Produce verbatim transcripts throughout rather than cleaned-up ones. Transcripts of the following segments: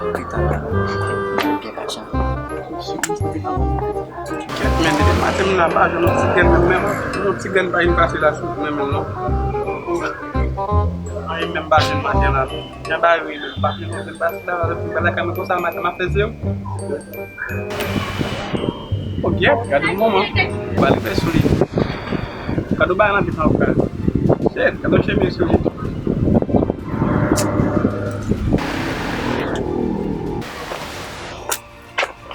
Kèt, men depi maten m la, m pa jwenn yon ti grenn menm, menm yon ti grenn pa vin pase la sou mwen menm non. Anyen menm pa jwenn maten la non. Jan bagay yo ye menm, pa jwenn yon grenn pase la, m pa lakay mwen konsa maten m ap fè zero. Oh, gyèt, gade yon moman. Ou pral rive sou li. Gade yon bagay nan vit an frè. Shit, gade yon chemiz sou li.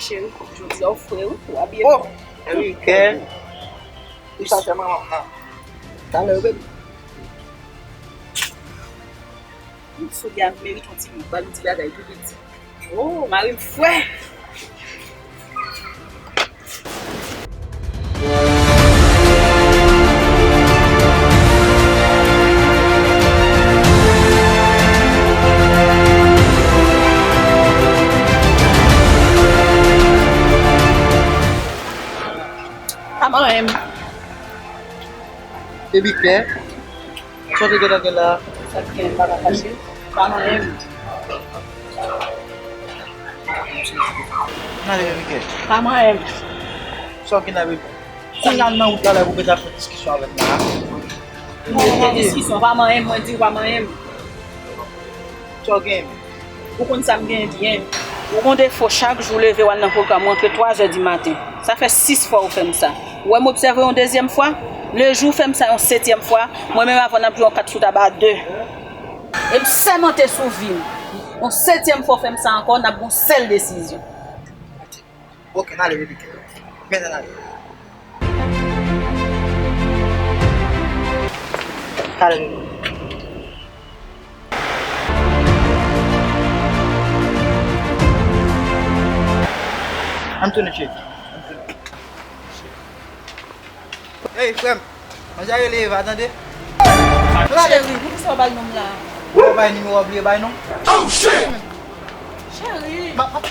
Cheri, jodi a ou fre wi, ou abiye. Oh, Erike. Ou sa fè manman m nan? Talè, baby. Soulye a merite yon ti bout, ba l yon ti bagay tou piti. Oh, mari m fre. Pa manyen m. Baby kè, sa w te gentan gen la? Sa k gen, m pa ka fache. Pa manyen m. N ale, baby kè. Pa manyen m. Sa w gen la, baby? Sa w gen nan wout la, la, pou w gentan fè diskisyon avè m la? Mwen gen diskisyon, pa manyen m, mwen di w pa manyen m. Sa w gen? Ou konn sa m genyen byen. Ou gon defo, chak jou w leve w al nan pwogram ou antre twazè di maten. Sa fè sis fwa ou fè m sa. Ou wè m obsève w yon dezyèm fwa? Lejou w fè m sa yon setyèm fwa, mwen menm avè w n ap jwe yon kat sou tab a de. E m sèmante sou vi m, yon setyèm fwa w fè m sa ankò, n ap gon sèl desizyon. Ok, n ale, baby girl. Men n ale. N ale, baby. Ann tounen, cheri. Ann tounen. Hey, frè m. Manje a rele Eva, tande? Cheri, poukisa w bay non m la? Ou bay nimewo a, bliye bay non? Cheri. Ma, ma, ma.